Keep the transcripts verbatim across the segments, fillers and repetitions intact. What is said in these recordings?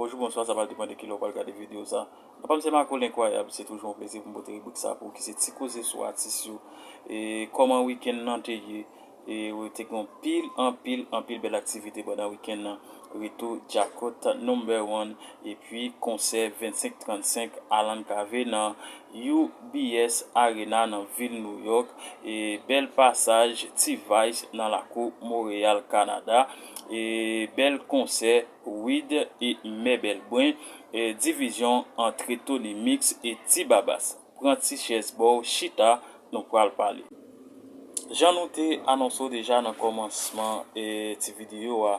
Bonjou, bonswa, sa va depann de kilè w pral gade videyo sa. Non pa m se Marco Lenkwayab, se toujou yon plezi pou m pote ribrik sa pou ou ki se Ti Koze sou Atis yo. E kòman wikenn nan te ye? E te gen anpil, anpil, anpil bèl aktivite pandan wikenn nan. Retou Djakout Number One, epi konsè vennsenk trannsenk Alan Cavé nan U B S Arena nan vil New York. E bèl pasaj T-Vice nan lakou Montréal, Canada. E bèl konsè Wid e Mè Bèl Bren, e divizyon antre Tony Mix e Ti Babas. Pran ti chèz ba w, chita, nou pral pale. Jan nou te anonse w deja nan kòmansman, e, ti videyo a,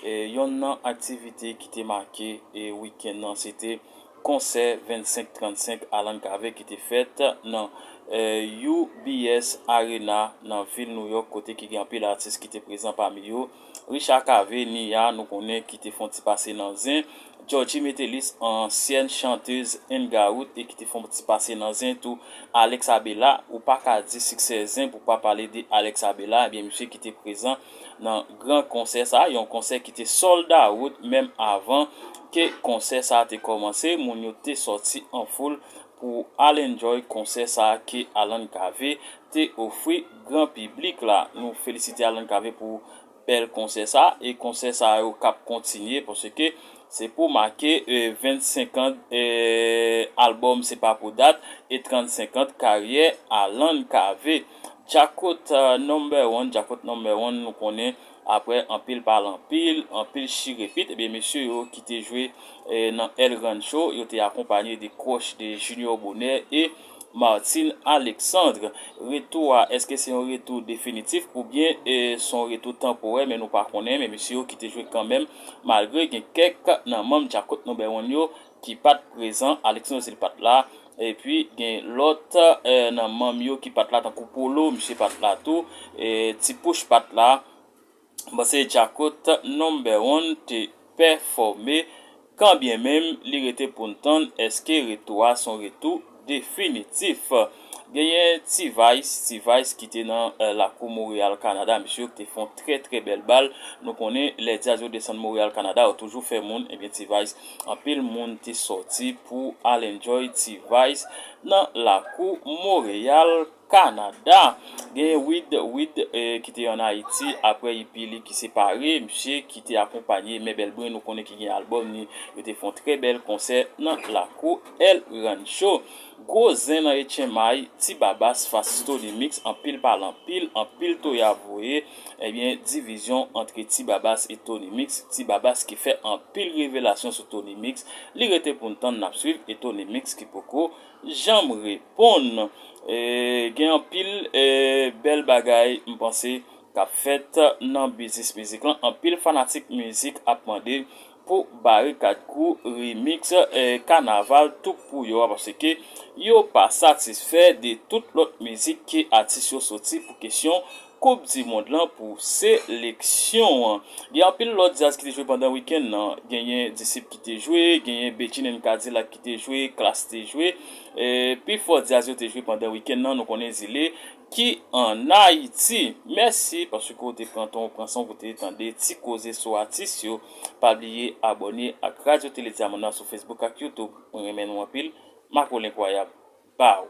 e, yonn nan aktivite ki te make, e, wikenn nan, se te konsè vennsenk trannsenk Alan Cavé ki te fèt nan, e, U B S Arena nan vil New York, kote ki gen anpil atis ki te prezan, pami yo Richard Cavé, Nia, nou konnen, ki te fè yon ti pase nan zen, Georgie Metellus, ansyèn chantez Engarout, e ki te fè yon ti pase nan zen tou. Alex Abela, ou pa ka di siksè zen pou pa pale de Alex Abela, ebyen, misye ki te prezan nan gran konsè sa, yon konsè ki te sold out menm avan ke konsè sa te kòmanse. Moun yo te sòti an foul pou al enjoy konsè sa ke Alan Cavé te ofri gran piblik la. Nou felisite Alan Cavé pou bèl konsè sa, e konsè sa yo k ap kontinye, paske se pou make, e, vennsenk an, e, albòm Se Pa Pou Dat e trannsenk an karyè Alan Cavé. Djakout, e, Number One, Djakout Number One, nou konnen, apre anpil pale anpil, anpil chirepit, ebyen, mesye yo ki te jwe, e, nan El Rancho, yo te akonpanye de kwoch de Junior Bonheur e Martine Alexandre. Retou a, èske se yon retou definitif oubyen, e, se yon retou tanporè, men nou pa konnen, men mesye yo ki te jwe kanmenm, malgre gen kèk nan manm Djakout Number One yo ki pa t prezan, Alexandre Ozil pa t la, epi gen lòt, e, nan manm yo ki pa t la, tankou Polo, misye pa t la tou, e, Ti Pouch pa t la. Bon, se Djakout Number One te pèfòme, kanbyenmenm li rete pou n tann èske retou a se yon retou definitif. Genyen T-Vice, T-Vice ki te nan, e, lakou Montréal, Canada, misye ki te fè yon trè, trè bèl bal. Nou konnen lè djaz yo desann Montréal, Canada, yo toujou fè moun, ebyen, T-Vice, anpil moun te sòti pou al enjoy T-Vice nan lakou Montréal, Kanada. Genyen Wid, Wid, e, ki te ann Ayiti, apre epi li ki separe, misye ki te akonpanye Mè Bèl Bren, nou konnen ki gen albòm ni, yo te fè yon trè bèl konsè nan lakou El Rancho. Gwo zen nan H M I, Ti Babas fas Tony Mix, anpil pale anpil, anpil toya voye, ebyen, divizyon antre Ti Babas e Tony Mix, Ti Babas ki fè anpil revelasyon sou Tony Mix, li rete pou n tann, n ap swiv, e Tony Mix ki poko janm reponn. E, gen anpil, e, bèl bagay, m panse, k ap fèt nan biznis mizik lan. Anpil fanatik mizik ap mande pou Barikad Crew remix, e, Kanaval Tou Pou Yo a, paske yo pa satisfè de tout lòt mizik ke atis yo soti pou kesyon Koup di Mond lan pou seleksyon an. Gen anpil lòt djaz ki te jwe pandan wikenn nan. Genyen Disip ki te jwe, genyen Bedjine and Kadilak ki te jwe, Klass te jwe. E, pifò djaz yo te jwe pandan wikenn nan, nou konnen Zile ki ann Ayiti. Mèsi paske w te pran tan w, pran san w pou te tande Ti Koze sou Atis yo. Pa bliye abòne ak Radyo Tele Dyaman nan sou Facebook ak YouTube. Mwen renmen nou anpil. Marco Lenkwayab. Baww.